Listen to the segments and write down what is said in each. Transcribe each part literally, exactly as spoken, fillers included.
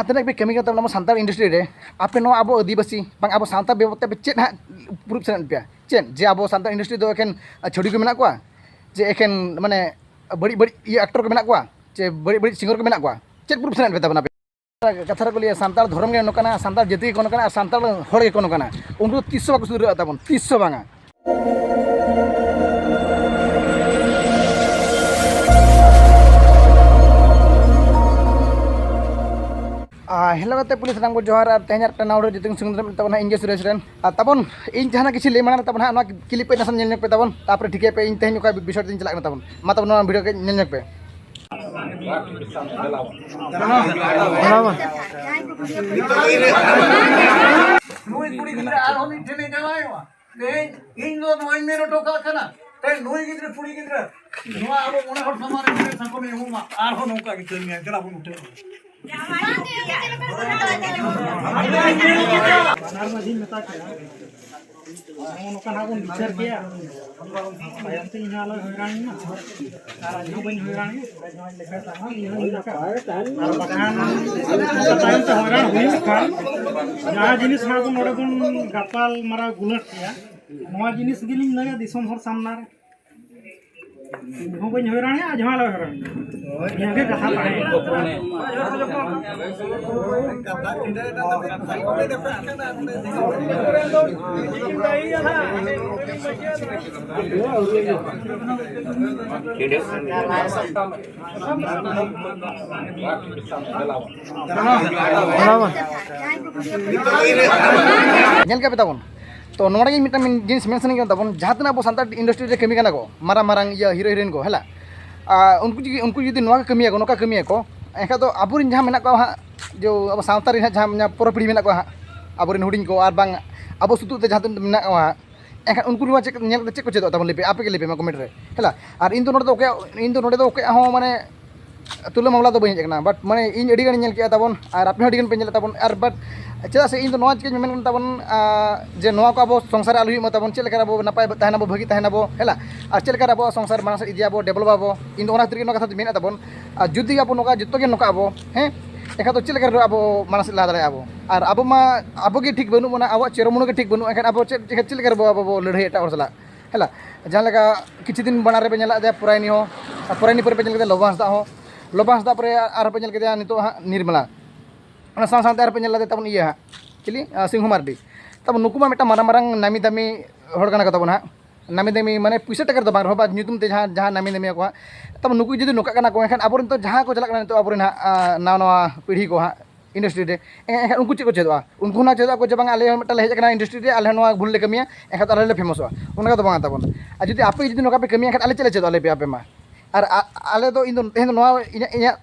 ᱛᱤᱱᱟᱹᱜ ᱯᱮ ᱠᱟᱹᱢᱤ ᱠᱟᱱ ᱛᱟᱵᱚᱱᱟ ᱟᱵᱚ ᱥᱟᱱᱛᱟᱲ ᱤᱱᱰᱟᱥᱴᱨᱤ ᱨᱮ, ᱟᱯᱮ ᱱᱚᱣᱟ ᱟᱵᱚ ᱟᱹᱫᱤᱵᱟᱹᱥᱤ ᱵᱟᱝ ᱟᱵᱚ ᱥᱟᱱᱛᱟᱲ ᱵᱟᱵᱚᱫ ᱛᱮ ᱟᱯᱮ ᱪᱮᱫ ᱦᱟᱸᱜ ᱯᱨᱩᱯ ᱥᱟᱱᱟᱭᱮᱫ ᱯᱮᱭᱟ? ᱪᱮᱫ ᱡᱮ ᱟᱵᱚ ᱥᱟᱱᱛᱟᱲ ᱤᱱᱰᱟᱥᱴᱨᱤ ᱫᱚ ᱮᱠᱷᱮᱱ ᱪᱷᱟᱹᱲᱤ ᱠᱚ ᱢᱮᱱᱟᱜ ᱠᱚᱣᱟ, ᱡᱮ ᱮᱠᱷᱮᱱ ᱢᱟᱱᱮ ᱵᱟᱹᱲᱤᱡ ᱵᱟᱹᱲᱤᱡ ᱤᱭᱟᱹ ᱮᱠᱴᱚᱨ ᱠᱚ ᱢᱮᱱᱟᱜ ᱠᱚᱣᱟ, ᱪᱮ ᱵᱟᱹᱲᱤᱡ ᱵᱟᱹᱲᱤᱡ ᱥᱤᱝᱜᱟᱨ ᱠᱚ ᱢᱮᱱᱟᱜ ᱠᱚᱣᱟ? ᱪᱮᱫ ᱯᱨᱩᱯ ᱥᱟᱱᱟᱭᱮᱫ ᱯᱮ ᱛᱟᱵᱚᱱᱟ ᱟᱯᱮ? ᱠᱟᱛᱷᱟ ᱨᱮᱠᱚ ᱞᱟᱹᱭᱟ, ᱥᱟᱱᱛᱟᱲ ᱫᱷᱚᱨᱚᱢ ᱜᱮ ᱱᱚᱝᱠᱟᱱᱟ, ᱥᱟᱱᱛᱟᱲ ᱡᱟᱹᱛᱤ ᱜᱮ ᱱᱚᱝᱠᱟᱱᱟ, ᱟᱨ ᱥᱟᱱᱛᱟᱲ ᱦᱚᱲ ᱜᱮᱠᱚ ᱱᱚᱝᱠᱟᱱᱟ᱾ ᱩᱱᱠᱩ ᱫᱚ ᱛᱤᱥ ᱦᱚᱸ ᱵᱟᱠᱚ ᱥᱩᱫᱷᱨᱟᱹᱜᱼᱟ ᱛᱟᱵᱚᱱ, ᱛᱤᱥ ᱦᱚᱸ ᱵᱟᱝᱟ᱾ ᱟᱨ ᱦᱮᱞᱳ ᱜᱟᱛᱮ ᱠᱩᱞᱤ ᱥᱟᱱᱟᱢ ᱠᱚ ᱡᱚᱦᱟᱨ, ᱟᱨ ᱛᱮᱦᱮᱧ ᱟᱨ ᱱᱟᱣᱟ video ᱡᱚᱛᱚ ᱥᱩᱱᱩᱢ ᱛᱟᱵᱚᱱ ᱦᱟᱸᱜ ᱤᱧ ᱜᱮ ᱥᱩᱨᱮᱥ ᱨᱮᱱ᱾ ᱟᱨ ᱛᱟᱵᱚᱱ ᱤᱧ ᱡᱟᱦᱟᱱᱟᱜ ᱠᱤᱪᱷᱩ ᱞᱟᱹᱭ ᱢᱟᱲᱟᱝ ᱨᱮ ᱛᱟᱵᱚᱱ ᱦᱟᱸᱜ ᱱᱚᱣᱟ clip ᱯᱮ ᱱᱟᱥᱮ ᱧᱮᱞ ᱧᱚᱜ ᱯᱮ ᱛᱟᱵᱚᱱ, ᱛᱟᱨᱯᱚᱨᱮ ᱴᱷᱤᱠᱟᱹᱭ ᱯᱮ ᱤᱧ ᱛᱮᱦᱮᱧ ᱚᱠᱟ ᱵᱤᱥᱚᱭ ᱛᱮᱧ ᱪᱟᱞᱟᱜ ᱠᱟᱱᱟ ᱛᱟᱵᱚᱱ᱾ ᱢᱟ ᱛᱟᱵᱚᱱ ᱱᱚᱣᱟ video ᱠᱟᱹᱡ ᱧᱮᱞ ᱧᱚᱜ ᱯᱮ᱾ ᱱᱩᱭ ᱠᱩᱲᱤ ᱜᱤᱫᱽᱨᱟᱹ ᱟᱨᱦᱚᱸ ᱢᱤᱫ ᱴᱷᱮᱱ ᱮ ᱡᱟᱶᱟᱭᱚᱜᱼᱟ᱾ ᱛᱮᱦᱮᱧ ᱤᱧ ᱫᱚ ᱱᱚᱣᱟᱧ ᱢᱮᱱ ᱦᱚᱴᱚ ᱠᱟᱜ ᱠᱟᱱᱟ, ᱛᱮᱦᱮᱧ ᱱᱩᱭ ᱜᱤᱫᱽᱨᱟᱹ ᱠᱩᱲᱤ ᱜᱤᱫᱽᱨᱟᱹ ᱱᱚᱣᱟ ᱟᱵᱚ ᱢᱚᱬᱮ ᱦᱚᱲ ᱥᱟᱢᱟᱝ ᱨᱮ ᱢᱤᱫᱴᱮᱱ ᱥᱟᱠᱚᱢ ᱮ ᱮᱢᱚᱜ ᱢᱟ, ᱟᱨᱦᱚᱸ ᱱᱚᱝᱠᱟ ᱜᱮ ᱠᱟᱹᱢᱤᱭᱟ᱾ ᱫᱮᱞᱟ ᱵᱚᱱ ᱩᱴᱷᱟᱹᱜᱼᱟ᱾ ᱵᱟᱱᱟᱨ ᱢᱟᱹᱡᱷᱤᱧ ᱢᱮᱛᱟ ᱠᱤᱱᱟ, ᱱᱚᱜᱼᱚ ᱱᱚᱝᱠᱟ ᱱᱟᱜ ᱵᱚᱱ ᱵᱤᱪᱟᱹᱨ ᱠᱮᱭᱟ, ᱛᱟᱭᱚᱢ ᱛᱮ ᱤᱧ ᱦᱚᱸ ᱟᱞᱚᱭ ᱦᱚᱭᱨᱟᱱᱤᱧ ᱢᱟ᱾ ᱟᱨ ᱤᱧ ᱦᱚᱸ ᱵᱟᱹᱧ ᱦᱚᱭᱨᱟᱱᱤ, ᱤᱧ ᱦᱚᱸ ᱞᱮᱠᱷᱟ ᱛᱟᱢᱟ, ᱤᱧ ᱦᱚᱸ ᱞᱮᱠᱷᱟ᱾ ᱟᱨ ᱵᱟᱠᱷᱟᱱ ᱛᱟᱭᱚᱢ ᱛᱮ ᱦᱚᱭᱨᱟᱱ ᱦᱩᱭᱩᱜ ᱠᱷᱟᱱ, ᱡᱟᱦᱟᱸ ᱡᱤᱱᱤᱥ ᱱᱚᱣᱟ ᱵᱚᱱ ᱱᱚᱰᱮ ᱵᱚᱱ ᱜᱟᱯᱟᱞ ᱢᱟᱨᱟᱣ ᱜᱩᱞᱟᱹᱴ ᱠᱮᱭᱟ, ᱱᱚᱣᱟ ᱡᱤᱱᱤᱥ ᱜᱮᱞᱤᱧ ᱞᱟᱹᱭᱟ ᱫᱤᱥᱚᱢ ᱦᱚᱲ ᱥᱟᱢᱱᱟ ᱨᱮ᱾ ᱤᱧ ᱦᱚᱸ ᱵᱟᱹᱧ ᱦᱚᱭᱨᱟᱱᱤᱜᱼᱟ, ᱟᱡ ᱦᱚᱸ ᱟᱞᱚᱭ ᱦᱚᱭᱨᱟᱱᱤᱜᱼᱟ᱾ ᱱᱤᱭᱟᱹ ᱜᱮ ᱠᱟᱛᱷᱟ ᱛᱟᱦᱮᱸ ᱠᱟᱱᱟ᱾ ᱧᱮᱞ ᱠᱮᱫ ᱯᱮ ᱛᱟᱵᱚᱱ᱾ ᱛᱚ, ᱱᱚᱰᱮ ᱜᱮ ᱢᱤᱫᱴᱟᱝ ᱡᱤᱱᱤᱥ ᱢᱮᱱ ᱥᱟᱱᱟᱧ ᱠᱟᱱ ᱛᱟᱵᱚᱱ, ᱡᱟᱦᱟᱸ ᱛᱤᱱᱟᱹᱜ ᱟᱵᱚ ᱥᱟᱱᱛᱟᱲ ᱤᱱᱰᱟᱥᱴᱨᱤ ᱨᱮ ᱠᱟᱹᱢᱤ ᱠᱟᱱᱟ ᱠᱚ, ᱢᱟᱨᱟᱝ ᱢᱟᱨᱟᱝ ᱤᱭᱟᱹ ᱦᱤᱨᱳ ᱦᱤᱨᱳᱭᱤᱱ ᱠᱚ, ᱦᱮᱸ ᱞᱟ? ᱟᱨ ᱩᱱᱠᱩ ᱡᱩᱫᱤ, ᱩᱱᱠᱩ ᱡᱩᱫᱤ ᱱᱚᱣᱟ ᱜᱮ ᱠᱟᱹᱢᱤᱭᱟᱠᱚ, ᱱᱚᱝᱠᱟ ᱠᱟᱹᱢᱤᱭᱟᱠᱚ, ᱮᱱᱠᱷᱟᱱ ᱫᱚ ᱟᱵᱚᱨᱮᱱ ᱡᱟᱦᱟᱸ ᱢᱮᱱᱟᱜ ᱠᱚᱣᱟ ᱦᱟᱸᱜ, ᱡᱮ ᱟᱵᱚ ᱥᱟᱶᱛᱟ ᱨᱮ ᱦᱟᱸᱜ ᱡᱟᱦᱟᱸ ᱯᱚᱨᱚ ᱯᱤᱲᱦᱤ ᱢᱮᱱᱟᱜ ᱠᱚᱣᱟ ᱦᱟᱸᱜ, ᱟᱵᱚᱨᱮᱱ ᱦᱩᱰᱤᱧ ᱠᱚ, ᱟᱨ ᱵᱟᱝ ᱟᱵᱚ ᱥᱩᱛᱩᱜ ᱛᱮ ᱡᱟᱦᱟᱸ ᱛᱤᱱᱟᱹᱜ ᱢᱮᱱᱟᱜ ᱠᱚᱣᱟ ᱦᱟᱸᱜ, ᱮᱱᱠᱷᱟᱱ ᱩᱱᱠᱩ ᱱᱚᱣᱟ ᱪᱮᱫ ᱧᱮᱞ ᱠᱟᱛᱮ ᱪᱮᱫ ᱠᱚ ᱪᱮᱫᱚᱜ ᱛᱟᱵᱚᱱ? ᱞᱟᱹᱭ ᱯᱮ, ᱟᱯᱮ ᱜᱮ ᱞᱟᱹᱭ ᱯᱮ ᱢᱟ ᱠᱚᱢᱮᱱᱴ ᱨᱮ, ᱦᱮᱸ ᱞᱟ? ᱟᱨ ᱤᱧ ᱫᱚ ᱱᱚᱰᱮ ᱫᱚ ᱚᱠᱚᱭᱟᱜ, ᱤᱧ ᱫᱚ ᱱᱚᱰᱮ ᱫᱚ ᱚᱠᱚᱭᱟᱜ ᱦᱚᱸ ᱢᱟᱱᱮ ᱛᱩᱞᱟᱹ ᱢᱟᱢᱞᱟ ᱫᱚ ᱵᱟᱹᱧ ᱦᱮᱡ ᱟᱠᱟᱱᱟ, but ᱢᱟᱱᱮ ᱤᱧ ᱟᱹᱰᱤ ᱜᱟᱱᱤᱧ ᱧᱮᱞ ᱠᱮᱜᱼᱟ ᱛᱟᱵᱚᱱ, ᱟᱨ ᱟᱯᱮ ᱦᱚᱸ ᱟᱹᱰᱤ ᱜᱟᱱ ᱯᱮ ᱧᱮᱞᱮᱫ ᱛᱟᱵᱚᱱ, ᱟᱨ but ᱪᱮᱫᱟᱜ ᱥᱮ ᱤᱧ ᱫᱚ ᱱᱚᱣᱟ ᱪᱤᱠᱟᱹᱧ ᱢᱮᱢᱮᱱ ᱠᱟᱱ ᱛᱟᱵᱚᱱ, ᱟᱨ ᱡᱮ ᱱᱚᱣᱟ ᱠᱚ ᱟᱵᱚ ᱥᱚᱝᱥᱟᱨ ᱨᱮ ᱟᱞᱚ ᱦᱩᱭᱩᱜ ᱢᱟ ᱛᱟᱵᱚᱱ, ᱪᱮᱫ ᱞᱮᱠᱟ ᱨᱮ ᱟᱵᱚ ᱱᱟᱯᱟᱭ ᱛᱟᱦᱮᱱ ᱟᱵᱚ, ᱵᱷᱟᱹᱜᱤ ᱛᱟᱦᱮᱱ ᱟᱵᱚ, ᱦᱮᱸ ᱞᱟ? ᱟᱨ ᱪᱮᱫ ᱞᱮᱠᱟ ᱨᱮ ᱟᱵᱚᱣᱟᱜ ᱥᱚᱝᱥᱟᱨ ᱢᱟᱲᱟᱝ ᱥᱮᱫ ᱤᱫᱤᱭᱟᱵᱚ, develop ᱟᱵᱚ, ᱤᱧ ᱫᱚ ᱚᱱᱟ ᱠᱷᱟᱹᱛᱤᱨ ᱜᱮ ᱱᱚᱣᱟ ᱠᱟᱛᱷᱟ ᱫᱚᱧ ᱢᱮᱱᱮᱫ ᱛᱟᱵᱚᱱ᱾ ᱟᱨ ᱡᱩᱫᱤ ᱟᱵᱚ ᱱᱚᱝᱠᱟ ᱡᱚᱛᱚ ᱜᱮ ᱱᱚᱝᱠᱟ ᱟᱵᱚ, ᱦᱮᱸ, ᱮᱱᱠᱷᱟᱱ ᱫᱚ ᱪᱮᱫ ᱞᱮᱠᱟ ᱨᱮ ᱟᱵᱚ ᱢᱟᱲᱟᱝ ᱥᱮᱫ ᱞᱟᱦᱟ ᱫᱟᱲᱮᱭᱟᱜᱼᱟ ᱟᱵᱚ? ᱟᱨ ᱟᱵᱚ ᱢᱟ, ᱟᱵᱚ ᱜᱮ ᱴᱷᱤᱠ ᱵᱟᱹᱱᱩᱜ ᱵᱚᱱᱟ, ᱟᱵᱚᱣᱟᱜ ᱪᱮᱨᱚ ᱢᱚᱱᱳ ᱜᱮ ᱴᱷᱤᱠ ᱵᱟᱹᱱᱩᱜᱼᱟ, ᱮᱱᱠᱷᱟᱱ ᱟᱵᱚ ᱪᱮᱫ, ᱪᱮᱫ ᱞᱮᱠᱟ ᱨᱮ ᱟᱵᱚ ᱵᱚ ᱞᱟᱹᱲᱦᱟᱹᱭᱟ ᱮᱴᱟᱜ ᱦᱚᱲ ᱥᱟᱞᱟᱜ? ᱦᱮᱸ ᱞᱟ? ᱡᱟᱦᱟᱸ ᱞᱮᱠᱟ ᱠᱤᱪᱷᱩ ᱫᱤᱱ ᱢᱟᱲᱟᱝ ᱨᱮ ᱯᱮ ᱧᱮᱞ ᱞᱮᱫ ᱡᱮ ᱯᱚᱨᱟᱭᱱᱤ ᱦᱚᱸ, ᱟᱨ ᱯᱚᱨᱟᱭᱱᱤ ᱯᱚᱨᱮ ᱯᱮ ᱧᱮᱞ ᱠᱮᱫᱟ ᱞᱚᱵᱚ ᱦᱟᱸᱥᱫᱟ ᱦᱚᱸ, ᱞᱚᱵᱚ ᱦᱟᱸᱥᱫᱟ ᱯᱚᱨᱮ ᱟᱨ, ᱟᱨᱦᱚᱸ ᱯᱮ ᱧᱮᱞ ᱠᱮᱫᱮᱭᱟ ᱱᱤᱛᱚᱜ ᱦᱟᱸᱜ ᱱᱤᱨᱢᱟᱞᱟ᱾ ᱚᱱᱟ ᱥᱟᱶ ᱥᱟᱶᱛᱮ ᱟᱨᱦᱚᱸ ᱯᱮ ᱧᱮᱞ ᱞᱮᱫᱮ ᱛᱟᱵᱚᱱ ᱤᱭᱟᱹ ᱦᱟᱸᱜ, ᱪᱤᱞᱤ? ᱟᱸ, ᱥᱤᱝᱦᱩ ᱢᱟᱨᱰᱤ᱾ ᱛᱟᱵᱚᱱ ᱱᱩᱠᱩ ᱢᱟ ᱢᱤᱫᱴᱟᱝ ᱢᱟᱨᱟᱝ ᱢᱟᱨᱟᱝ ᱱᱟᱢᱤ ᱫᱟᱢᱤ ᱦᱚᱲ ᱠᱟᱱᱟ ᱠᱚ ᱛᱟᱵᱚᱱ ᱦᱟᱸᱜ, ᱱᱟᱢᱤ ᱫᱟᱢᱤ ᱢᱟᱱᱮ ᱯᱩᱭᱥᱟᱹ ᱴᱟᱠᱟ ᱨᱮᱫᱚ ᱵᱟᱝ ᱨᱮᱦᱚᱸ ᱵᱟ ᱧᱩᱛᱩᱢ ᱛᱮ ᱡᱟᱦᱟᱸ, ᱡᱟᱦᱟᱸ ᱱᱟᱢᱤ ᱫᱟᱢᱤ ᱟᱠᱚ ᱦᱟᱸᱜ᱾ ᱛᱟᱵᱚᱱ ᱱᱩᱠᱩ ᱡᱩᱫᱤ ᱱᱚᱝᱠᱟᱜ ᱠᱟᱱᱟ ᱠᱚ, ᱮᱱᱠᱷᱟᱱ ᱟᱵᱚᱨᱮᱱ ᱫᱚ ᱡᱟᱦᱟᱸ ᱠᱚ ᱪᱟᱞᱟᱜ ᱠᱟᱱᱟ ᱱᱤᱛᱚᱜ ᱟᱵᱚᱨᱮᱱ ᱦᱟᱸᱜ, ᱟᱸ, ᱱᱟᱣᱟ ᱱᱟᱣᱟ ᱯᱤᱲᱦᱤ ᱠᱚ ᱦᱟᱸᱜ ᱤᱱᱰᱟᱥᱴᱨᱤ ᱨᱮ, ᱮᱱᱠᱷᱟᱱ ᱩᱱᱠᱩ ᱪᱮᱫ ᱠᱚ ᱪᱮᱫᱚᱜᱼᱟ? ᱩᱱᱠᱩ ᱦᱚᱸ ᱪᱮᱫᱚᱜ ᱟᱠᱚ ᱡᱮ ᱵᱟᱝ ᱟᱞᱮ ᱦᱚᱸ ᱢᱤᱫᱴᱟᱝ ᱞᱮ ᱦᱮᱡ ᱟᱠᱟᱱᱟ ᱤᱱᱰᱟᱥᱴᱨᱤ ᱨᱮ, ᱟᱞᱮ ᱦᱚᱸ ᱱᱚᱣᱟ ᱵᱷᱩᱞ ᱞᱮ ᱠᱟᱹᱢᱤᱭᱟ, ᱮᱱᱠᱷᱟᱱ ᱫᱚ ᱟᱞᱮ ᱞᱮ ᱯᱷᱮᱢᱚᱥᱚᱜᱼᱟ, ᱚᱱᱠᱟ ᱫᱚ ᱵᱟᱝᱟ ᱛᱟᱵᱚᱱ᱾ ᱟᱨ ᱡᱩᱫᱤ ᱟᱯᱮ ᱡᱩᱫᱤ ᱱᱚᱝᱠᱟ ᱯᱮ ᱠᱟᱹᱢᱤᱭᱟ, ᱮᱱᱠᱷᱟᱱ ᱟᱞᱮ ᱪᱮᱫ ᱞᱮ ᱪᱮᱫᱚᱜᱼᱟ ᱞᱟᱹᱭ ᱯᱮ ᱟᱯᱮ ᱢᱟ? ᱟᱨ ᱟ-, ᱟᱞᱮ ᱫᱚ, ᱤᱧ ᱫᱚ ᱛᱮᱦᱮᱧ ᱫᱚ ᱱᱚᱣᱟ ᱤᱧᱟᱹᱜ, ᱤᱧᱟᱹᱜ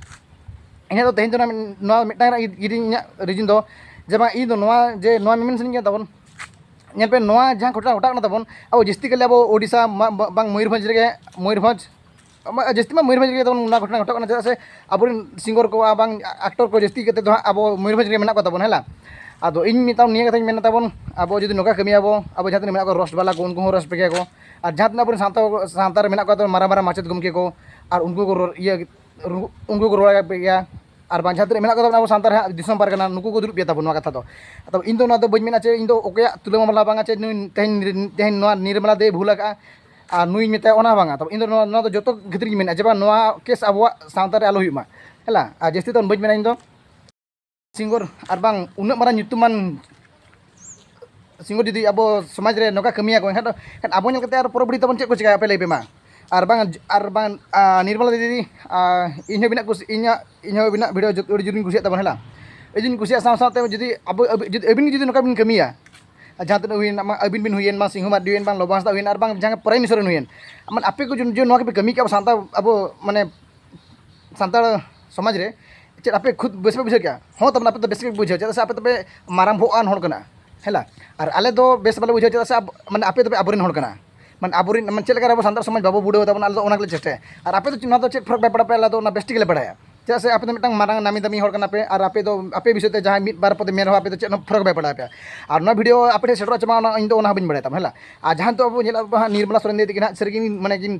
ᱤᱧᱟᱹᱜ ᱫᱚ ᱛᱮᱦᱮᱧ ᱫᱚ ᱱᱚᱣᱟ, ᱱᱚᱣᱟ ᱢᱤᱫᱴᱟᱝ ᱨᱮ ᱤᱧᱟᱹᱜ ᱨᱤᱡᱤᱱ ᱫᱚ ᱡᱮ ᱵᱟᱝ ᱤᱧ ᱫᱚ ᱱᱚᱣᱟ, ᱡᱮ ᱱᱚᱣᱟ ᱢᱮᱢᱮᱱ ᱥᱟᱱᱟᱧ ᱠᱟᱱ ᱛᱟᱵᱚᱱ᱾ ᱧᱮᱞ ᱯᱮ, ᱱᱚᱣᱟ ᱡᱟᱦᱟᱸ ᱜᱷᱚᱴᱚᱱᱟ ᱜᱷᱚᱴᱟᱜ ᱠᱟᱱᱟ ᱛᱟᱵᱚᱱ, ᱟᱵᱚ ᱡᱟᱹᱥᱛᱤ ᱠᱟᱭᱛᱮ ᱟᱵᱚ ᱳᱰᱤᱥᱟ ᱢᱟ-, ᱵᱟ-, ᱵᱟᱝ ᱢᱚᱭᱩᱨᱵᱷᱚᱸᱡᱽ ᱨᱮᱜᱮ, ᱢᱚᱭᱩᱨᱵᱷᱚᱸᱡᱽ, ᱢᱟ-, ᱡᱟᱹᱥᱛᱤ ᱢᱟ ᱢᱚᱭᱩᱨᱵᱷᱚᱸᱡᱽ ᱨᱮᱜᱮ ᱛᱟᱵᱚᱱ ᱱᱚᱣᱟ ᱜᱷᱚᱴᱚᱱᱟ ᱜᱷᱚᱴᱟᱜ ᱠᱟᱱᱟ, ᱪᱮᱫᱟᱜ ᱥᱮ ᱟᱵᱚᱨᱮᱱ ᱥᱤᱝᱜᱚᱨ ᱠᱚ ᱟᱨ ᱵᱟᱝ ᱟᱠᱴᱚᱨ ᱠᱚ ᱡᱟᱹᱥᱛᱤ ᱠᱟᱛᱮ ᱫᱚ ᱦᱟᱸᱜ ᱟᱵᱚ ᱢᱚᱭᱩᱨᱵᱷᱚᱸᱡᱽ ᱨᱮᱜᱮ ᱢᱮᱱᱟᱜ ᱠᱚ ᱛᱟᱵᱚᱱᱟ, ᱦᱮᱸ ᱞᱟ? ᱟᱫᱚ ᱤᱧ ᱢᱮᱛᱟᱢ ᱱᱤᱭᱟᱹ ᱠᱟᱛᱷᱟᱧ ᱢᱮᱱᱟ ᱛᱟᱵᱚᱱ, ᱟᱵᱚ ᱡᱩᱫᱤ ᱱᱚᱝᱠᱟ ᱠᱟᱹᱢᱤᱭᱟᱵᱚ, ᱟᱵᱚ ᱡᱟᱦᱟᱸ ᱛᱤᱱᱟᱹᱜ ᱢᱮᱱᱟᱜ ᱠᱚᱣᱟ ᱨᱚᱥᱴ ᱵᱟᱞᱟ ᱠᱚ, ᱩᱱᱠᱩ ᱦᱚᱸ ᱨᱚᱥ ᱯᱮ ᱜᱮᱭᱟ ᱠᱚ, ᱟᱨ ᱡᱟᱦᱟᱸ ᱛᱤᱱᱟᱹᱜ ᱟᱵᱚᱨᱮᱱ ᱥᱟᱶᱛᱟ, ᱥᱟᱶᱛᱟ ᱨᱮ ᱢᱮᱱᱟᱜ ᱠᱚᱣᱟ ᱛᱚ ᱢᱟᱨᱟᱝ ᱢᱟᱨᱟᱝ ᱢᱟᱪᱮᱫ ᱜᱚᱢᱠᱮ ᱠᱚ, ᱟᱨ ᱩᱱᱠᱩ ᱠᱚ ᱨᱚᱲ, ᱤᱭᱟᱹ, ᱨᱩ-, ᱩᱱᱠᱩ ᱠᱚ ᱨᱚᱲ ᱯᱮ ᱜᱮᱭᱟ᱾ ᱟᱨ ᱵᱟᱝ ᱡᱟᱦᱟᱸ ᱛᱤᱱᱟᱹᱜ ᱢᱮᱱᱟᱜ ᱠᱚ ᱛᱟᱵᱚᱱᱟ ᱟᱵᱚ ᱥᱟᱱᱛᱟᱲ ᱦᱟᱸᱜ ᱫᱤᱥᱚᱢ ᱯᱟᱨᱜᱟᱱᱟ, ᱱᱩᱠᱩ ᱠᱚ ᱫᱩᱲᱩᱵ ᱯᱮᱭᱟ ᱛᱟᱵᱚᱱ ᱱᱚᱣᱟ ᱠᱟᱛᱷᱟ ᱫᱚ᱾ ᱟᱫᱚ ᱤᱧ ᱫᱚ ᱱᱚᱣᱟ ᱫᱚ ᱵᱟᱹᱧ ᱢᱮᱱᱟ ᱪᱮ ᱤᱧ ᱫᱚ ᱚᱠᱚᱭᱟᱜ ᱛᱩᱞᱟᱹ ᱢᱟᱢᱞᱟ ᱵᱟᱝᱟ ᱪᱮ ᱱᱩᱭ ᱛᱮᱦᱮᱧ, ᱛᱮᱦᱮᱧ ᱱᱚᱣᱟ ᱱᱤᱨᱢᱟᱞᱟ ᱫᱮᱭ ᱵᱷᱩᱞ ᱟᱠᱟᱫᱼᱟ ᱟᱨ ᱱᱩᱭ ᱢᱮᱛᱟᱭᱟ, ᱚᱱᱟ ᱵᱟᱝᱟ᱾ ᱛᱚ ᱤᱧ ᱫᱚ ᱱᱚᱣᱟ, ᱱᱚᱣᱟ ᱫᱚ ᱡᱚᱛᱚ ᱠᱷᱟᱹᱛᱤᱨ ᱜᱤᱧ ᱢᱮᱱᱟ ᱡᱮ ᱵᱟᱝ ᱱᱚᱣᱟ ᱠᱮᱥ ᱟᱵᱚᱣᱟᱜ ᱥᱟᱶᱛᱟ ᱨᱮ ᱟᱞᱚ ᱦᱩᱭᱩᱜ ᱢᱟ, ᱦᱮᱸ ᱞᱟ? ᱟᱨ ᱡᱟᱹᱥᱛᱤ ᱫᱚ ᱵᱟᱹᱧ ᱢᱮᱱᱟ ᱤᱧ ᱫᱚ᱾ ᱥᱤᱝᱜᱚᱨ ᱟᱨ ᱵᱟᱝ ᱩᱱᱟᱹᱜ ᱢᱟᱨᱟᱝ ᱧᱩᱛᱩᱢᱟᱱ ᱥᱤᱝᱜᱚᱨ ᱡᱩᱫᱤ ᱟᱵᱚ ᱥᱚᱢᱟᱡᱽ ᱨᱮ ᱱᱚᱝᱠᱟ ᱠᱟᱹᱢᱤᱭᱟᱠᱚ, ᱮᱱᱠᱷᱟᱱ ᱫᱚ, ᱮᱱᱠᱷᱟᱱ ᱟᱵᱚ ᱧᱮᱞ ᱠᱟᱛᱮ ᱟᱨ ᱯᱚᱨᱚᱵᱚᱨᱛᱤ ᱛᱟᱵᱚᱱ ᱪᱮᱫ ᱠᱚ ᱪᱤᱠᱟᱹᱭᱟ ᱟᱯᱮ ᱞᱟᱹᱭ ᱯᱮ ᱢᱟ? ᱟᱨ ᱵᱟᱝ, ᱟᱨ ᱵᱟᱝ, ᱟᱨ, ᱱᱤᱨᱢᱚᱞᱟ ᱫᱤᱫᱤ, ᱟᱨ ᱤᱧ ᱦᱚᱸ ᱟᱹᱵᱤᱱᱟᱜ ᱠᱩᱥᱤ, ᱤᱧᱟᱹᱜ, ᱤᱧ ᱦᱚᱸ ᱟᱹᱵᱤᱱᱟᱜ ᱵᱷᱤᱰᱤᱭᱳ ᱡᱚᱛᱚ ᱟᱹᱰᱤ ᱡᱳᱨᱤᱧ ᱠᱩᱥᱤᱭᱟᱜ ᱛᱟᱵᱚᱱᱟ, ᱦᱮᱸ ᱞᱟ? ᱟᱹᱰᱤ ᱡᱳᱨᱤᱧ ᱠᱩᱥᱤᱭᱟᱜᱼᱟ, ᱥᱟᱶ ᱥᱟᱶᱛᱮ ᱡᱩᱫᱤ ᱟᱵᱚ, ᱟᱵᱚ, ᱡᱩᱫᱤ ᱟᱹᱵᱤᱱ ᱡᱩᱫᱤ ᱱᱚᱝᱠᱟ ᱵᱤᱱ ᱠᱟᱹᱢᱤᱭᱟ, ᱟᱨ ᱡᱟᱦᱟᱸ ᱛᱤᱱᱟᱹᱜ ᱦᱩᱭᱮᱱ, ᱟᱢᱟᱜ ᱟᱹᱵᱤᱱ ᱵᱤᱱ ᱦᱩᱭᱮᱱ, ᱵᱟᱝ ᱥᱤᱝᱦᱩ ᱢᱟᱨᱰᱤ ᱦᱩᱭᱮᱱ, ᱵᱟᱝ ᱞᱚᱵᱚ ᱦᱟᱸᱥᱫᱟ ᱦᱩᱭᱮᱱ, ᱟᱨ ᱵᱟᱝ ᱡᱟᱦᱟᱸ ᱯᱨᱟᱭᱤᱢ ᱢᱤᱱᱤᱥᱴᱟᱨ ᱨᱮᱱ ᱦᱩᱭᱮᱱ, ᱢᱟᱱᱮ ᱟᱯᱮ ᱠᱚ ᱡᱩᱫᱤ ᱱᱚᱣᱟ ᱜᱮᱯᱮ ᱠᱟᱹᱢᱤ ᱠᱮᱭᱟ ᱟᱵᱚ ᱥᱟᱶᱛᱟ, ᱟᱵᱚ ᱢᱟᱱᱮ ᱥᱟᱱᱛᱟᱲ ᱥᱚᱢᱟᱡᱽ ᱨᱮ, ᱪᱮᱫ ᱟᱯᱮ ᱠᱷᱩᱫ ᱵᱮᱥ ᱯᱮ ᱵᱩᱡᱷᱟᱹᱣ ᱠᱮᱭᱟ? ᱦᱚᱸ, ᱛᱟᱵᱚᱱ ᱟᱯᱮ ᱫᱚ ᱵᱮᱥ ᱜᱮ ᱵᱩᱡᱷᱟᱹᱣᱟ, ᱪᱮᱫᱟᱜ ᱥᱮ ᱟᱯᱮ ᱫᱚᱯᱮ ᱢᱟᱨᱟᱝ ᱵᱚᱦᱚᱜ ᱟᱱ ᱦᱚᱲ ᱠᱟᱱᱟ, ᱦᱮᱸ ᱞᱟ? ᱟᱨ ᱟᱞᱮ ᱫᱚ ᱵᱮᱥ ᱵᱟᱞᱮ ᱵᱩᱡᱷᱟᱹᱣᱟ, ᱪᱮᱫᱟᱜ ᱥᱮ ᱟᱵ-, ᱢᱟᱱᱮ ᱟᱯᱮ ᱫᱚᱯᱮ ᱟᱵᱚᱨᱮᱱ ᱦᱚᱲ ᱠᱟᱱᱟ᱾ ᱢᱟᱱᱮ ᱟᱵᱚᱨᱮᱱ, ᱢᱟᱱᱮ ᱪᱮᱫ ᱞᱮᱠᱟ ᱨᱮ ᱟᱵᱚ ᱥᱟᱱᱛᱟᱲ ᱥᱚᱢᱟᱡᱽ ᱵᱟᱵᱚ ᱵᱩᱰᱟᱹᱣ ᱛᱟᱵᱚᱱᱟ, ᱟᱞᱮ ᱫᱚ ᱚᱱᱟ ᱜᱮᱞᱮ ᱪᱮᱥᱴᱟᱭᱟ᱾ ᱟᱨ ᱟᱯᱮ ᱫᱚ ᱱᱚᱣᱟ ᱫᱚ ᱪᱮᱫ ᱯᱷᱟᱨᱟᱠ ᱵᱟᱭ ᱯᱟᱲᱟᱣ ᱯᱮᱭᱟ, ᱟᱞᱮ ᱫᱚ ᱚᱱᱟ ᱵᱮᱥ ᱴᱷᱤᱠ ᱞᱮ ᱵᱟᱲᱟᱭᱟ᱾ ᱪᱮᱫᱟᱜ ᱥᱮ ᱟᱯᱮ ᱫᱚ ᱢᱤᱫᱴᱟᱝ ᱢᱟᱨᱟᱝ ᱱᱟᱢᱤ ᱫᱟᱢᱤ ᱦᱚᱲ ᱠᱟᱱᱟ ᱯᱮ, ᱟᱨ ᱟᱯᱮ ᱫᱚ, ᱟᱯᱮ ᱵᱤᱥᱚᱭ ᱛᱮ ᱡᱟᱦᱟᱸᱭ ᱢᱤᱫ ᱵᱟᱨ ᱯᱚᱫᱮ ᱢᱮᱱ ᱨᱮᱦᱚᱸ ᱟᱯᱮ ᱫᱚ ᱪᱮᱫ ᱦᱚᱸ ᱯᱷᱟᱨᱟᱠ ᱵᱟᱭ ᱯᱟᱲᱟᱣ ᱯᱮᱭᱟ᱾ ᱟᱨ ᱱᱚᱣᱟ ᱵᱷᱤᱰᱤᱭᱳ ᱟᱯᱮ ᱴᱷᱮᱱ ᱥᱮᱴᱮᱨᱚᱜᱼᱟ ᱪᱮ ᱵᱟᱝ, ᱚᱱᱟ, ᱤᱧ ᱫᱚ ᱚᱱᱟ ᱦᱚᱸ ᱵᱟᱹᱧ ᱵᱟᱲᱟᱭ ᱛᱟᱢᱟ, ᱦᱮᱸ ᱞᱟ? ᱟᱨ ᱡᱟᱦᱟᱸ ᱱᱤᱛᱚᱜ ᱟᱵᱚ ᱧᱮᱞ ᱟᱵᱚ ᱦᱟᱸᱜ ᱱᱤᱨᱢᱚᱞᱟ ᱥᱚᱨᱮᱱ ᱫᱤᱫᱤ ᱛᱟᱹᱠᱤᱱ ᱦᱟᱸᱜ ᱥᱟᱹᱨᱤ ᱜᱮ ᱢᱟᱱᱮ ᱠᱤᱱ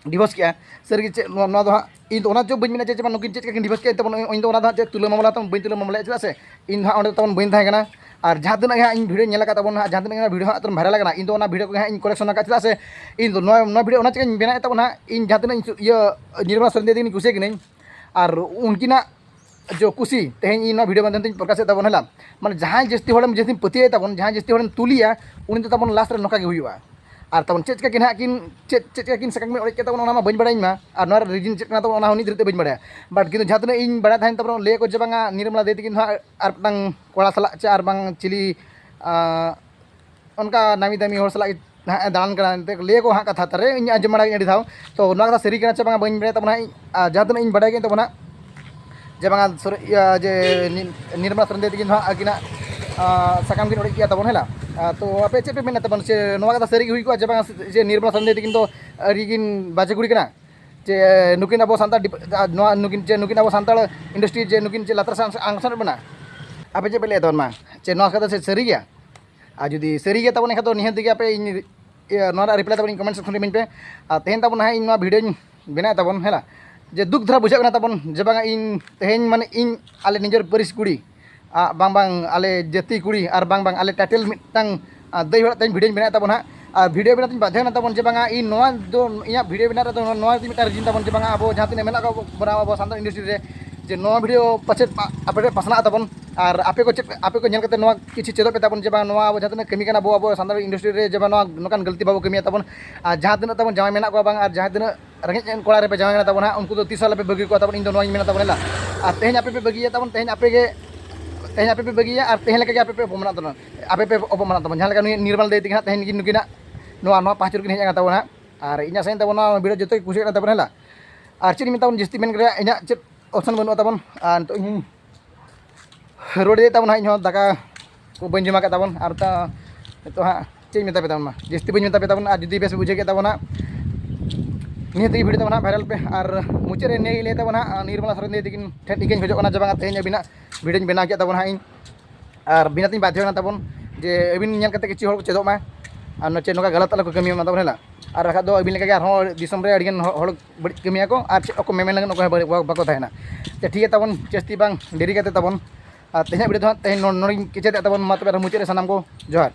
ᱰᱤᱵᱷᱳᱨᱥ ᱠᱮᱜᱼᱟ᱾ ᱥᱟᱹᱨᱤᱜᱮ ᱪᱮᱫ ᱱᱚᱣᱟ ᱱᱚᱣᱟ ᱫᱚ ᱦᱟᱸᱜ ᱤᱧ ᱫᱚ ᱚᱱᱟ ᱪᱚ ᱵᱟᱹᱧ ᱢᱮᱱᱟ ᱪᱮ ᱵᱟᱝ ᱱᱩᱠᱤᱱ ᱪᱮᱫ ᱞᱮᱠᱟ ᱠᱤᱱ ᱰᱤᱵᱷᱳᱨᱥ ᱠᱮᱜᱼᱟ, ᱤᱧ ᱫᱚ ᱚᱱᱟ ᱫᱚ ᱦᱟᱸᱜ ᱪᱮᱫ ᱛᱩᱞᱟᱹ ᱢᱟᱢᱞᱟ ᱛᱟᱢ ᱵᱟᱹᱧ ᱛᱩᱞᱟᱹ ᱢᱟᱢᱞᱟᱭᱟ, ᱪᱮᱫᱟᱜ ᱥᱮ ᱤᱧ ᱫᱚ ᱦᱟᱸᱜ ᱚᱸᱰᱮ ᱛᱟᱵᱚᱱ ᱵᱟᱹᱧ ᱛᱟᱦᱮᱸ ᱠᱟᱱᱟ᱾ ᱟᱨ ᱡᱟᱦᱟᱸ ᱛᱤᱱᱟᱹᱜ ᱜᱮ ᱦᱟᱸᱜ ᱤᱧ ᱵᱷᱤᱰᱤᱭᱳ ᱧᱮᱞ ᱟᱠᱟᱫ ᱛᱟᱵᱚᱱ ᱦᱟᱸᱜ, ᱡᱟᱦᱟᱸ ᱛᱤᱱᱟᱹᱜ ᱜᱮ ᱵᱷᱤᱰᱤᱭᱳ ᱦᱟᱸᱜ ᱛᱟᱵᱚᱱ ᱵᱷᱟᱭᱨᱟᱞ ᱟᱠᱟᱱᱟ, ᱤᱧ ᱫᱚ ᱚᱱᱟ ᱵᱷᱤᱰᱤᱭᱳ ᱠᱚᱜᱮ ᱦᱟᱸᱜ ᱤᱧ ᱠᱚᱞᱮᱠᱥᱚᱱ ᱟᱠᱟᱫ, ᱪᱮᱫᱟᱜ ᱥᱮ ᱤᱧ ᱫᱚ ᱱᱚᱣᱟ ᱱᱚᱣᱟ ᱵᱷᱤᱰᱤᱭᱳ ᱚᱱᱟ ᱪᱤᱠᱟᱹᱧ ᱵᱮᱱᱟᱣᱮᱫ ᱛᱟᱵᱚᱱ ᱦᱟᱸᱜ, ᱤᱧ ᱡᱟᱦᱟᱸ ᱛᱤᱱᱟᱹᱜ ᱤᱧ ᱤᱭᱟᱹ ᱱᱤᱨᱢᱚᱞᱟ ᱥᱚᱨᱮᱱ ᱫᱤᱫᱤ ᱠᱤᱱ ᱠᱩᱥᱤᱭᱟᱹ ᱠᱤᱱᱟᱹᱧ, ᱟᱨ ᱩᱱᱠᱤᱱᱟᱜ ᱡᱚ ᱠᱩᱥᱤ ᱛᱮᱦᱮᱧ ᱤᱧ ᱱᱚᱣᱟ ᱵᱷᱤᱰᱤᱭᱳ ᱢᱟᱫᱽᱫᱷᱚᱢ ᱛᱮᱧ ᱯᱨᱚᱠᱟᱥᱮᱫ ᱛᱟᱵᱚᱱ ᱦᱮᱞᱟ᱾ ᱢᱟᱱᱮ ᱡᱟᱦᱟᱸᱭ ᱡᱟᱹᱥᱛᱤ ᱦᱚᱲᱮᱢ ᱡᱟᱹᱥᱛᱤᱢ ᱯᱟᱹᱛᱭᱟᱹᱣ ᱛᱟᱵᱚᱱ, ᱡᱟᱦᱟᱸᱭ ᱡᱟᱹᱥᱛᱤ ᱦᱚᱲᱮᱢ ᱛᱩᱞᱤᱭᱟ, ᱩᱱᱤ ᱫᱚ ᱛᱟᱵᱚᱱ ᱞᱟᱥᱴ ᱨᱮ ᱱᱚᱝᱠᱟ ᱜᱮ ᱦᱩᱭᱩᱜᱼᱟ᱾ ᱟᱨ ᱛᱟᱵᱚᱱ ᱪᱮᱫ ᱪᱤᱠᱟ ᱠᱤᱱ ᱦᱟᱸᱜ ᱠᱤᱱ ᱪᱮᱫ ᱪᱮᱫ ᱪᱤᱠᱟ ᱠᱤᱱ ᱥᱟᱠᱟᱢ ᱠᱤᱱ ᱚᱲᱮᱡ ᱠᱮᱫ ᱛᱟᱵᱚᱱ ᱚᱱᱟ ᱢᱟ ᱵᱟᱹᱧ ᱵᱟᱲᱟᱭᱟ ᱤᱧ ᱢᱟ, ᱟᱨ ᱱᱚᱣᱟ ᱨᱮ ᱨᱤᱡᱤᱱ ᱪᱮᱫ ᱠᱟᱱᱟ ᱛᱟᱵᱚᱱ ᱚᱱᱟ ᱦᱚᱸ ᱱᱤᱛ ᱫᱷᱟᱹᱨᱤᱡ ᱛᱮ ᱵᱟᱹᱧ ᱵᱟᱲᱟᱭᱟ᱾ ᱵᱟᱴ ᱠᱤᱱᱛᱩ ᱡᱟᱦᱟᱸ ᱛᱤᱱᱟᱹᱜ ᱤᱧ ᱵᱟᱲᱟᱭ ᱛᱟᱦᱮᱱ ᱛᱟᱵᱚᱱ ᱞᱟᱹᱭ ᱟᱠᱚ ᱡᱮ ᱵᱟᱝᱟ ᱱᱤᱨᱢᱚᱞᱟ ᱫᱤᱫᱤ ᱛᱟᱹᱠᱤᱱ ᱫᱚ ᱦᱟᱸᱜ ᱟᱨ ᱢᱤᱫᱴᱟᱝ ᱠᱚᱲᱟ ᱥᱟᱞᱟᱜ ᱪᱮ ᱟᱨ ᱵᱟᱝ ᱪᱤᱞᱤ ᱟᱸ, ᱚᱱᱠᱟ ᱱᱟᱢᱤ ᱫᱟᱢᱤ ᱦᱚᱲ ᱥᱟᱞᱟᱜ ᱜᱮ ᱦᱟᱸᱜ ᱮ ᱫᱟᱬᱟᱱ ᱠᱟᱱᱟ ᱮᱱᱛᱮᱫ ᱞᱟᱹᱭ ᱟᱠᱚ ᱦᱟᱸᱜ ᱠᱟᱛᱷᱟ ᱛᱟᱨᱮ ᱤᱧ ᱟᱸᱡᱚᱢ ᱵᱟᱲᱟ ᱠᱮᱫᱟᱹᱧ ᱟᱹᱰᱤ ᱫᱷᱟᱣ᱾ ᱛᱚ ᱱᱚᱣᱟ ᱠᱟᱛᱷᱟ ᱥᱟᱹᱨᱤ ᱠᱟᱱᱟ ᱪᱮ ᱵᱟᱝᱟ ᱵᱟᱹᱧ ᱵᱟᱲᱟᱭᱟ ᱛᱟᱵᱚᱱᱟ ᱦᱟᱸᱜ ᱤᱧ, ᱟᱨ ᱡᱟᱦᱟᱸ ᱛᱤᱱᱟᱹᱜ ᱤᱧ ᱵᱟᱲᱟᱭ ᱠᱮᱫ ᱛᱟᱵᱚᱱᱟ ᱡᱮ ᱵᱟᱝᱟ ᱥᱚᱨᱮ-, ᱤᱭᱟᱹ, ᱡᱮ ᱱᱤ-, ᱱᱤᱨᱢᱚᱞᱟ ᱥᱚᱨᱮᱱ ᱫᱤᱫᱤ ᱛᱟᱹᱠᱤᱱ ᱫᱚ ᱦᱟᱸᱜ ᱟᱹᱠᱤᱱᱟᱜ, ᱟᱸ, ᱥᱟᱠᱟᱢ ᱠᱤᱱ ᱚᱲᱮᱡ ᱠᱮᱜᱼᱟ ᱛᱟᱵᱚᱱ ᱦᱮᱸ ᱞᱟ᱾ ᱟᱸ, ᱛᱚ ᱟᱯᱮ ᱪᱮᱫ ᱯᱮ ᱢᱮᱱᱟ ᱛᱟᱵᱚᱱ ᱥᱮ ᱱᱚᱣᱟ ᱠᱟᱛᱷᱟ ᱥᱟᱹᱨᱤ ᱜᱮ ᱦᱩᱭ ᱠᱚᱜᱼᱟ ᱡᱮ ᱵᱟᱝᱟ ᱡᱮ ᱱᱤᱨᱢᱚᱞᱟ ᱥᱚᱨᱮᱱ ᱫᱤᱫᱤ ᱛᱟᱹᱠᱤᱱ ᱫᱚ ᱟᱹᱰᱤ ᱠᱤᱱ ᱵᱟᱡᱮ ᱠᱩᱲᱤ ᱠᱟᱱᱟ? ᱡᱮ ᱱᱩᱠᱤᱱ ᱟᱵᱚ ᱥᱟᱱᱛᱟᱲ ᱰᱤᱯ-, ᱟᱨ ᱱᱚᱣᱟ ᱱᱩᱠᱤᱱ ᱡᱮ ᱱᱩᱠᱤᱱ ᱟᱵᱚ ᱥᱟᱱᱛᱟᱲ ᱤᱱᱰᱟᱥᱴᱨᱤ ᱡᱮ ᱱᱩᱠᱤᱱ ᱪᱮ ᱞᱟᱛᱟᱨ ᱥᱮᱫ ᱟᱝᱥᱟᱨ ᱵᱚᱱᱟ? ᱟᱯᱮ ᱪᱮᱫ ᱯᱮ ᱞᱟᱹᱭᱟ ᱛᱟᱵᱚᱱ ᱢᱟ, ᱪᱮ ᱱᱚᱣᱟ ᱠᱟᱛᱷᱟ ᱥᱮ ᱥᱟᱹᱨᱤ ᱜᱮᱭᱟ? ᱟᱨ ᱡᱩᱫᱤ ᱥᱟᱹᱨᱤ ᱜᱮᱭᱟ ᱛᱟᱵᱚᱱ ᱮᱱᱠᱷᱟᱱ ᱫᱚ ᱱᱤᱦᱟᱹᱛ ᱜᱮ ᱟᱯᱮ ᱤᱧ, ᱤᱭᱟᱹ, ᱱᱚᱣᱟ ᱨᱮᱱᱟᱜ ᱨᱤᱯᱞᱟᱭ ᱛᱟᱵᱚᱱ ᱤᱧ ᱠᱚᱢᱮᱱᱴ ᱥᱮᱠᱥᱚᱱ ᱨᱮ ᱤᱢᱟᱹᱧ ᱯᱮ᱾ ᱟᱨ ᱛᱮᱦᱮᱧ ᱛᱟᱵᱚᱱ ᱦᱟᱸᱜ ᱤᱧ ᱱᱚᱣᱟ ᱵᱷᱤᱰᱤᱭᱳᱧ ᱵᱮᱱᱟᱣᱮᱫ ᱛᱟᱵᱚᱱ ᱦᱮᱸ ᱞᱟ, ᱡᱮ ᱫᱩᱠ ᱫᱷᱟᱨᱟ ᱵᱩᱡᱷᱟᱹᱜ ᱠᱟᱱᱟ ᱛᱟᱵᱚᱱ ᱡᱮ ᱵᱟᱝᱟ ᱤᱧ ᱛᱮᱦᱮᱧ ᱢᱟᱱᱮ ᱤᱧ ᱟᱞᱮ ᱱᱤᱡᱮᱨ ᱯᱟᱹᱨᱤᱥ ᱠᱩᱲᱤ, ᱟᱨ ᱵᱟᱝ ᱵᱟᱝ ᱟᱞᱮ ᱡᱟᱹᱛᱤ ᱠᱩᱲᱤ ᱟᱨ ᱵᱟᱝ ᱵᱟᱝ ᱟᱞᱮ ᱴᱟᱭᱴᱮᱞ ᱢᱤᱫᱴᱟᱝ, ᱟᱨ ᱫᱟᱹᱭ ᱦᱚᱲᱟᱜ ᱛᱮᱦᱮᱧ ᱵᱷᱤᱰᱤᱭᱳᱧ ᱵᱮᱱᱟᱣᱮᱫ ᱛᱟᱵᱚᱱ ᱦᱟᱸᱜ᱾ ᱟᱨ ᱵᱷᱤᱰᱤᱭᱳ ᱵᱮᱱᱟᱣ ᱛᱮᱧ ᱵᱟᱫᱷᱭᱚ ᱮᱱᱟ ᱛᱟᱵᱚᱱ ᱡᱮ ᱵᱟᱝᱟ ᱤᱧ ᱱᱚᱣᱟ ᱫᱚ ᱤᱧᱟᱹᱜ ᱵᱷᱤᱰᱤᱭᱳ ᱵᱮᱱᱟᱣ ᱨᱮᱫᱚ ᱱᱚᱣᱟ ᱢᱤᱫᱴᱟᱝ ᱨᱤᱡᱤᱱ ᱛᱟᱵᱚᱱ ᱡᱮ ᱵᱟᱝᱟ ᱟᱵᱚ ᱡᱟᱦᱟᱸ ᱛᱤᱱᱟᱹᱜ ᱢᱮᱱᱟᱜ ᱠᱚ ᱵᱚᱱᱟ ᱟᱵᱚ ᱥᱟᱱᱛᱟᱲ ᱤᱱᱰᱟᱥᱴᱨᱤ ᱨᱮ, ᱡᱮ ᱱᱚᱣᱟ ᱵᱷᱤᱰᱤᱭᱳ ᱯᱟᱪᱮᱫ ᱟᱯᱮ ᱴᱷᱮᱱ ᱯᱟᱥᱱᱟᱜ ᱛᱟᱵᱚᱱ᱾ ᱟᱨ ᱟᱯᱮ ᱠᱚ ᱪᱮᱫ, ᱟᱯᱮ ᱠᱚ ᱧᱮᱞ ᱠᱟᱛᱮ ᱱᱚᱣᱟ ᱠᱤᱪᱷᱩ ᱪᱮᱫᱚᱜ ᱯᱮ ᱛᱟᱵᱚᱱ ᱡᱮ ᱵᱟᱝ ᱱᱚᱣᱟ ᱟᱵᱚ ᱡᱟᱦᱟᱸ ᱛᱤᱱᱟᱹᱜ ᱠᱟᱹᱢᱤ ᱠᱟᱱᱟ ᱟᱵᱚ, ᱟᱵᱚ ᱥᱟᱱᱛᱟᱲ ᱤᱱᱰᱟᱥᱴᱨᱤ ᱨᱮ ᱡᱮ ᱵᱟᱝ ᱱᱚᱣᱟ ᱱᱚᱝᱠᱟᱱ ᱜᱟᱹᱞᱛᱤ ᱵᱟᱵᱚ ᱠᱟᱹᱢᱤᱭᱟ ᱛᱟᱵᱚᱱ᱾ ᱟᱨ ᱡᱟᱦᱟᱸ ᱛᱤᱱᱟᱹᱜ ᱛᱟᱵᱚᱱ ᱡᱟᱶᱟᱭ ᱢᱮᱱᱟᱜ ᱠᱚᱣᱟ ᱵᱟᱝ ᱟᱨ ᱡᱟᱦᱟᱸ ᱛᱤᱱᱟᱹᱜ ᱨᱮᱸᱜᱮᱡ ᱠᱚᱲᱟ ᱨᱮᱯᱮ ᱡᱟᱶᱟᱭ ᱠᱟᱱᱟ ᱛᱟᱵᱚᱱ ᱦᱟᱸᱜ, ᱩᱱᱠᱩ ᱫᱚ ᱛᱤᱥ ᱦᱚᱸ ᱟᱞᱚᱯᱮ ᱵᱟᱹᱜᱤ ᱠᱚᱣᱟ ᱛᱟᱵᱚᱱ, ᱤᱧ ᱫᱚ ᱱᱚᱣᱟᱧ ᱢᱮᱱᱟ ᱛᱟᱵᱚᱱ ᱦᱮᱸ ᱞᱟ᱾ ᱟᱨ ᱛᱮᱦᱮᱧ ᱟᱯᱮ ᱯᱮ ᱵᱟᱹᱜᱤᱭᱟ ᱛᱟᱵᱚᱱ, ᱛᱮᱦᱮᱧ ᱟᱯᱮ ᱜᱮ, ᱛᱮᱦᱮᱧ ᱟᱯᱮ ᱯᱮ ᱵᱟᱹᱜᱤᱭᱟ ᱟᱨ ᱛᱮᱦᱮᱧ ᱞᱮᱠᱟ ᱜᱮ ᱟᱯᱮ ᱯᱮ ᱚᱯᱚᱢᱟᱱᱚᱜ ᱛᱟᱵᱚᱱ, ᱟᱯᱮ ᱯᱮ ᱚᱯᱚᱢᱟᱱᱚᱜ ᱛᱟᱵᱚᱱ᱾ ᱡᱟᱦᱟᱸ ᱞᱮᱠᱟ ᱱᱩᱭ ᱱᱤᱨᱢᱟᱞ ᱫᱟᱹᱭ ᱛᱟᱹᱠᱤᱱ ᱦᱟᱸᱜ ᱛᱮᱦᱮᱧ ᱜᱮ ᱱᱩᱠᱤᱱᱟᱜ ᱱᱚᱣᱟ, ᱱᱚᱣᱟ ᱯᱟᱸᱪ ᱨᱮᱠᱤᱱ ᱦᱮᱡ ᱟᱠᱟᱱ ᱛᱟᱵᱚᱱᱟ ᱦᱟᱸᱜ᱾ ᱟᱨ ᱤᱧ ᱟᱥᱟᱭᱟᱹᱧ ᱛᱟᱵᱚᱱ ᱱᱚᱣᱟ ᱵᱷᱤᱰᱤᱭᱳ ᱡᱚᱛᱚ ᱜᱮ ᱠᱩᱥᱤᱭᱟᱜ ᱠᱟᱱᱟ ᱛᱟᱵᱚᱱ ᱦᱮᱸ ᱞᱟ᱾ ᱟᱨ ᱪᱮᱫ ᱤᱧ ᱢᱮᱛᱟ ᱵᱚᱱ ᱡᱟᱹᱥᱛᱤ ᱢᱮᱱ ᱨᱮᱭᱟᱜ ᱤᱧᱟᱹᱜ ᱪᱮᱫ ᱚᱯᱥᱚᱱ ᱵᱟᱹᱱᱩᱜᱼᱟ ᱛᱟᱵᱚᱱ᱾ ᱟᱨ ᱱᱤᱛᱚᱜ ᱤᱧ ᱨᱚᱲ ᱤᱫᱤᱭᱮᱫ ᱛᱟᱵᱚᱱ ᱦᱟᱸᱜ, ᱤᱧ ᱦᱚᱸ ᱫᱟᱠᱟ ᱠᱚ ᱵᱟᱹᱧ ᱡᱚᱢ ᱟᱠᱟᱫ ᱛᱟᱵᱚᱱ᱾ ᱟᱨ ᱛᱟ-, ᱱᱤᱛᱚᱜ ᱦᱟᱸᱜ ᱪᱮᱫ ᱤᱧ ᱢᱮᱛᱟ ᱯᱮ ᱛᱟᱵᱚᱱ ᱢᱟ, ᱡᱟᱹᱥᱛᱤ ᱵᱟᱹᱧ ᱢᱮᱛᱟ ᱯᱮ ᱛᱟᱵᱚᱱᱟ᱾ ᱟᱨ ᱡᱩᱫᱤ ᱵᱮᱥ ᱯᱮ ᱵᱩᱡᱷᱟᱹᱣ ᱠᱮᱫ ᱛᱟᱵᱚᱱᱟ, ᱱᱤᱭᱟᱹ ᱛᱮᱜᱮ ᱵᱷᱤᱰᱤᱭᱳ ᱛᱟᱵᱚᱱ ᱦᱟᱸᱜ ᱵᱷᱟᱭᱨᱟᱞ ᱯᱮ᱾ ᱟᱨ ᱢᱩᱪᱟᱹᱫ ᱨᱮ ᱱᱤᱭᱟᱹ ᱜᱮ ᱞᱟᱹᱭ ᱛᱟᱵᱚᱱ ᱦᱟᱸᱜ, ᱱᱤᱨᱢᱚᱞᱟ ᱥᱚᱨᱮᱱ ᱫᱤᱫᱤ ᱛᱟᱹᱠᱤᱱ ᱴᱷᱮᱱ ᱤᱠᱟᱹᱧ ᱠᱷᱚᱡᱚᱜ ᱠᱟᱱᱟ ᱡᱮ ᱵᱟᱝᱟ ᱛᱮᱦᱮᱧ ᱟᱹᱵᱤᱱᱟᱜ ᱵᱷᱤᱰᱤᱭᱳᱧ ᱵᱮᱱᱟᱣ ᱠᱮᱫ ᱛᱟᱵᱚᱱ ᱦᱟᱸᱜ ᱤᱧ, ᱟᱨ ᱵᱮᱱᱟᱣ ᱛᱤᱧ ᱵᱟᱫᱷᱭᱚ ᱮᱱᱟ ᱛᱟᱵᱚᱱ ᱡᱮ ᱟᱹᱵᱤᱱ ᱧᱮᱞ ᱠᱟᱛᱮ ᱠᱤᱪᱷᱩ ᱦᱚᱲ ᱠᱚ ᱪᱮᱫᱚᱜ ᱢᱟ, ᱟᱨ ᱱᱚᱪᱮ ᱱᱚᱝᱠᱟ ᱜᱟᱞᱟᱛ ᱟᱞᱚ ᱠᱚ ᱠᱟᱹᱢᱤ ᱢᱟ ᱛᱟᱵᱚᱱ ᱦᱮᱸ ᱞᱟ᱾ ᱟᱨ ᱵᱟᱠᱷᱟᱡ ᱫᱚ ᱟᱹᱵᱤᱱ ᱞᱮᱠᱟᱜᱮ ᱟᱨᱦᱚᱸ ᱫᱤᱥᱚᱢ ᱨᱮ ᱟᱹᱰᱤᱜᱟᱱ ᱦᱚᱲ ᱦᱚᱲ ᱵᱟᱹᱲᱤᱡ ᱠᱟᱹᱢᱤᱭᱟᱠᱚ ᱟᱨ ᱪᱮᱫ ᱦᱚᱸᱠᱚ ᱢᱮᱢᱮᱱ ᱞᱟᱹᱜᱤᱫ ᱚᱠᱚᱭ ᱦᱚᱸ ᱵᱟᱠᱚ ᱛᱟᱦᱮᱱᱟ᱾ ᱛᱚ ᱴᱷᱤᱠ ᱜᱮᱭᱟ, ᱛᱟᱵᱚᱱ ᱡᱟᱹᱥᱛᱤ ᱵᱟᱝ ᱰᱮᱨᱤ ᱠᱟᱛᱮ ᱛᱟᱵᱚᱱ ᱟᱨ ᱛᱮᱦᱮᱧᱟᱜ ᱵᱷᱤᱰᱤᱭᱳ ᱫᱚ ᱦᱟᱸᱜ ᱛᱮᱦᱮᱧ ᱱᱚ- ᱱᱚᱰᱮ ᱜᱤᱧ ᱠᱮᱪᱮᱫᱮᱜ ᱛᱟᱵᱚᱱ᱾ ᱢᱟ ᱛᱚᱵᱮ ᱟᱨᱦᱚᱸ ᱢᱩᱪᱟᱹᱫ ᱨᱮ ᱥᱟᱱᱟᱢ ᱠᱚ ᱡᱚᱦᱟᱨ᱾